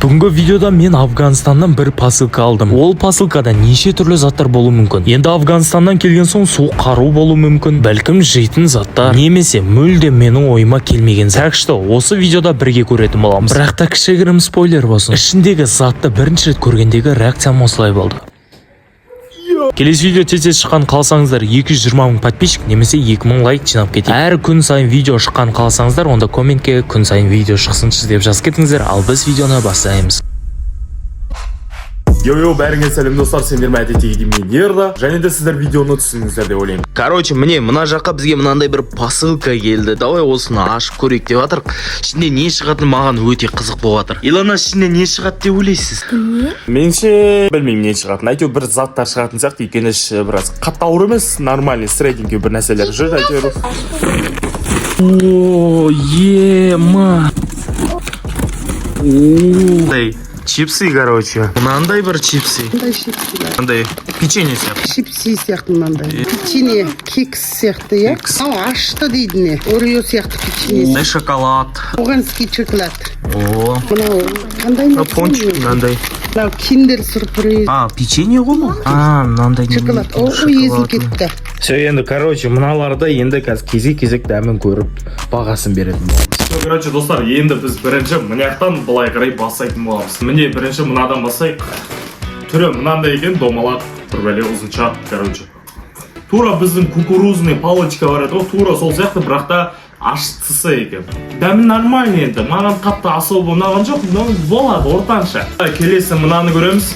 Бүгінгі видеода мен Афганистаннан бір посылка алдым. Ол посылкада неше түрлі заттар болуы мүмкін. Енді Афганистаннан келген соң суық қару болуы мүмкін, бәлкім, жейтін заттар немесе мүлде менің ойыма келмеген зат. Так что осы видеода бірге көретін боламыз. Бірақ та кішігірім спойлер болсын: ішіндегі затты бірінші рет көргендегі реакциям осылай болды. Келесі видео тез тез шыққан қаласаңыздар, 220 мың подписчик немесе 2000 лайк жинап кетейік. Әр күн сайын видео шыққан қаласаңыздар, онда комментке «Күн сайын видео шықсыншы» деп жазып кетіңіздер. Ал біз видеоны бастаймыз. Йоу, йоу, бәріңе сәлем, достар! Сендер әдеттегідей мен, Ерда, және де сіздер видеоны түсіндіңіздер деп ойлаймын. Короче, міне, мына жаққа бізге мынандай бір посылка келді. Давай осыны ашып көрейік деп жатырық. Ішінде не шығатыны маған өте қызық болып жатыр. Илона, ішінде не шығады деп ойлайсыз? Меніңше, білмеймін не шығатынын, әйтеуір бір заттар шығатын сияқты, өйткені іші біраз қатты ауыр емес, нормальный, средненький бір нәрселер жүр әйтеуір. О, ема! Мынандай чипсы, короче. Мынандай бір чипсы. Мындай чипсилер. Мынандай печенье сияқты. Чипсы сияқты мынандай. Печенье, кекс сияқты, иә? Кекс. Мынау ашты дейді не? Орео сияқты печенье. Мындай шоколад. Афганский шоколад. О, Мынау қандай нәрсе? Пончик мынандай. Мынау киндер сюрприз. А, печенье ғой бұл? А, мынандай немене Шоколад. екен? О, езіліп кетті. Все, енді, короче, мыналарды енді қазір кезек-кезек дәмін көріп, бағасын беретін боламыз. Все, короче, достар, енді біз бірінші мына жақтан былай қарай бастайтын боламыз. Міне, бірінші мынадан бастайық. Түрі мынандай екен, домалақ, бір бәле ұзыншақ, короче. Тура біздің кукурузный палочка бар еді ғой, тура сол сияқты, бірақ та аштысы екен. Дәмі нормальный енді, маған қатты особо ұнаған жоқ, но болады, ортанша. Келесі мынаны көреміз.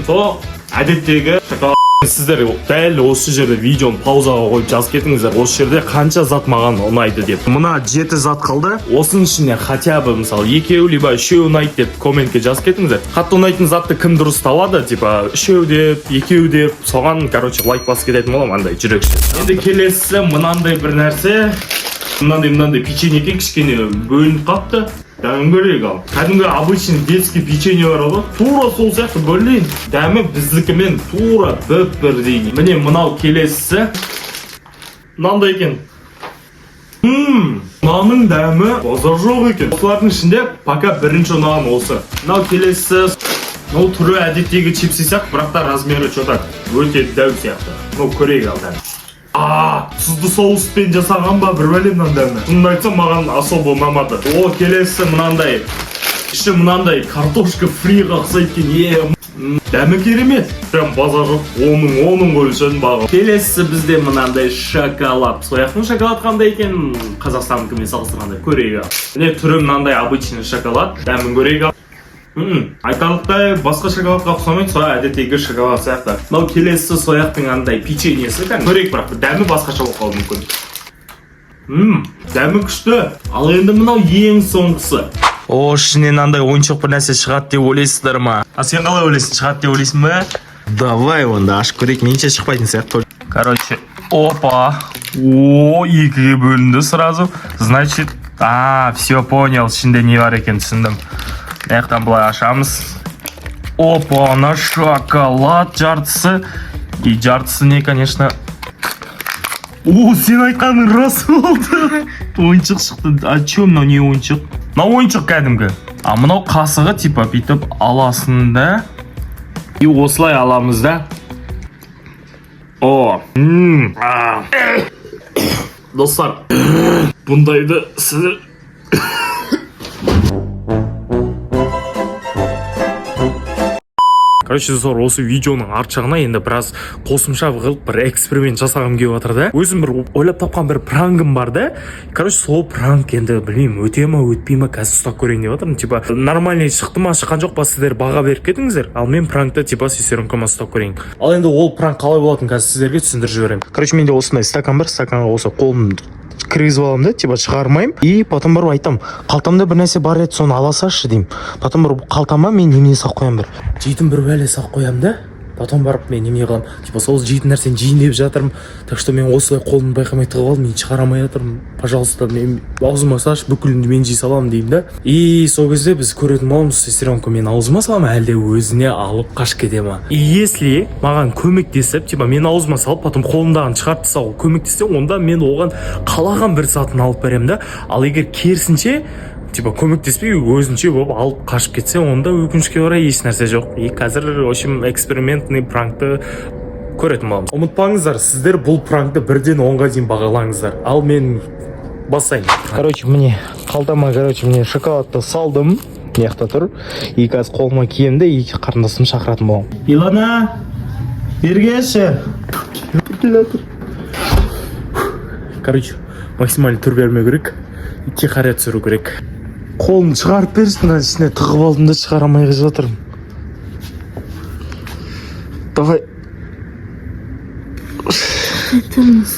Сол әдеттегі шоколад. Сіздер дәл осы жерде видеоны паузаға қойып, жазып кетіңіздер, осы жерде қанша зат маған ұнайды деп. Мына жеті зат қалды, осының ішінен хотя бы, мысалы, екеу либо үшеу ұнайды деп комментке жазып кетіңіздер. Қатты ұнайтын затты кім дұрыс табады, типа үшеу деп, екеу деп, соған, короче, лайк басып кететін боламын, андай жүрекше. Енді келесісі мынандай бір нәрсе, мынандай печенье екен, кішкене бөлініп қалыпты. Дәмін көрейік. Ал кәдімгі обычный детский печенье бар ғой, тура сол сияқты. Блин, дәмі біздікімен тура біп бірдей. Міне, мынау келесісі мынандай екен. Мынаның дәмі базар жоқ екен. Осылардың ішінде пока бірінші ұнаған осы. Мынау келесісі, мынау түрі әдеттегі чипсы сияқты, бірақ та размері че то өте дәу сияқты. Ну, көрейік ал дәмін. А, тұзды соуспен жасаған ба, бір бәле мынаның дәмі. Шынымды айтсам, маған особо ұнамады. О, келесі мынандай. Іші мынандай картошка фриға ұқсайды екен. Е, дәмі керемет. Прям базар жоқ. Оның қойсаң бағы. Келесісі бізде мынандай шоколад. Сояқтың шоколад қандай екен Қазақстандікімен салыстырғанда, көрейік ал. Міне, түрі мынандай обычный шоколад. Дәмін көрейік ал. Айтарлықтай басқа шоколадқа ұқсамайды, сол әдеттегі шоколад сияқты. Мынау келесі сояқтың андай печеньесі, кәдімгі. Көрейік, бірақ дәмі басқаша болып қалуы мүмкін. Дәмі күшті. Ал енді мынау ең соңғысы. О, ішінен андай ойыншық бір нәрсе шығады деп ойлайсыздар ма? А сен қалай ойлайсың, шығады деп ойлайсың ба? Давай онда ашып көрейік. Меніңше, шықпайтын сияқты. Короче, опа. О, екіге бөлінді сразу. Значит, а, все, понял, ішінде не бар екенін түсіндім. Мына жақтан былай ашамыз. Опа, ана шоколад жартысы. И жартысы не, конечно. О, сен айтқаның рас болды. Ойыншық шықты. А че, мынау не ойыншық? Мынау ойыншық кәдімгі. А мынау қасығы, типа бүйтіп аласың да. И осылай аламыз да. О, а. Достар, бұндайды сіздер. Короче, достар, осы видеоның арт жағына енді біраз қосымша қылып бір эксперимент жасағым келіп жатыр да. Өзім бір ойлап тапқан бір пранкім бар да. Короче, сол пранк енді білмеймін, өте ма, өтпей ма, қазір ұстап көрейін деп жатырмын. Типа нормальный шықты ма, шыққан жоқ па, сіздер баға беріп кетіңіздер. Ал мен пранкты типа сестренкама ұстап көрейін. Ал енді ол пранк қалай болатынын қазір сіздерге түсіндіріп жіберемін. Короче, менде осындай стакан бар, стаканға осы қолымды кіргізіп аламын да, типа шығармаймын. И потом барып айтамын: «Қалтамда бір нәрсе бар еді, соны ала салшы», — деймін. Потом барып қалтама мен немене салып қоямын, бір жейтін бір бәле салып қоямын да. Потом барып мен немене қыламын, типа сол жейтін нәрсені жейін деп жатырмын, так что мен осылай қолымды байқамай тығып алдым, мен шығара алмай жатырмын, пожалуйста, мен аузыма салшы, бүкілін мен жей саламын деймін да. И сол кезде біз көретін боламыз, сестренка мен аузыма сала ма, әлде өзіне алып қашып кете ма. И если маған көмектесіп, типа мен аузыма салып, потом қолымдағыны шығарып тастауға көмектессе, онда мен оған қалаған бір затын алып беремін да. Ал егер керісінше, Типа көмектеспей, өзінше болып алып қашып кетсе, онда, өкінішке орай, еш нәрсе жоқ. И қазір, в общем, экспериментный пранкты көретін боламыз. Ұмытпаңыздар, сіздер бұл пранкты 1-ден 10-ға дейін бағалаңыздар. Ал мен бастайын. Короче, міне, қалтама, короче, міне, шоколадты салдым, мына жақта тұр. И қазір қолыма киемін де, и қарындасымды шақыратын боламын. Илона, бері келші. Короче, максимально түр бермеу керек, тихаря түсіру керек. Қолымды шығарып берші, мына ішіне тығып алдым да, шығара алмай жатырмын. Давай. Тұрыңыз.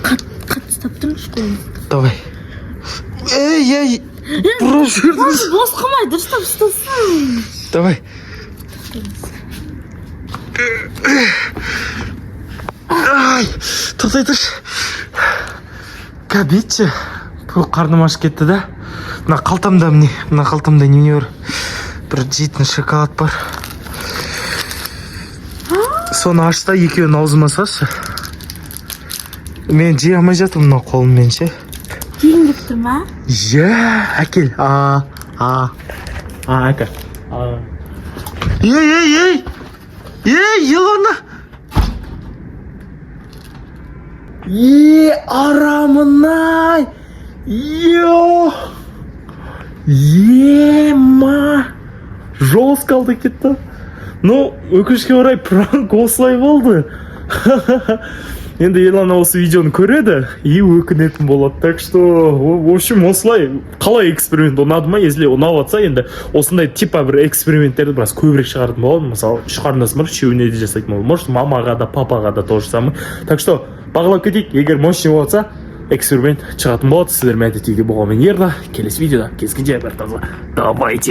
Қатты ұстап тұрыңызшы қолын. Давай. Ей, ей, бұрап жібердіңіз. Бос қылмай, дұрыстап ұстасын. Давай. Ай, тоқтай тұршы. Кәбетші, бұл қарным ашып кетті да. Мына қалтамда, міне, мына қалтамда немене бар? Бір жейтін шоколад бар. Соны аш та, екеуін аузыма салшы. Мен жей алмай жатырмын мына қолыммен ше. Жегің келіп тұр ма? Иә, әкел. А, а, А, әке. А. Ей, ей, ей! Ей, Илона! Е, арамын-ай! Йо! Ема! Жестко алды кетті. Ну, өкінішке орай, пранк осылай болды. Енді Ерлан осы видеоны көреді и өкінетін болады. Так что, в общем, осылай. Қалай, эксперимент ұнады ма? Если ұнап жатса, енді осындай типа бір эксперименттерді біраз көбірек шығаратын боламын. Мысалы, үш қарындасым бар, үшеуіне де жасайтын боламын. Может, мамаға да, папаға да то же самое. Так что бағалап кетейік. Егер мощный болып жатса, эксперимент шығатын болады. Сіздермен әдеттегідей болғанмен Ерда. Келесі видеода кездескенше, бір таза. Давайте.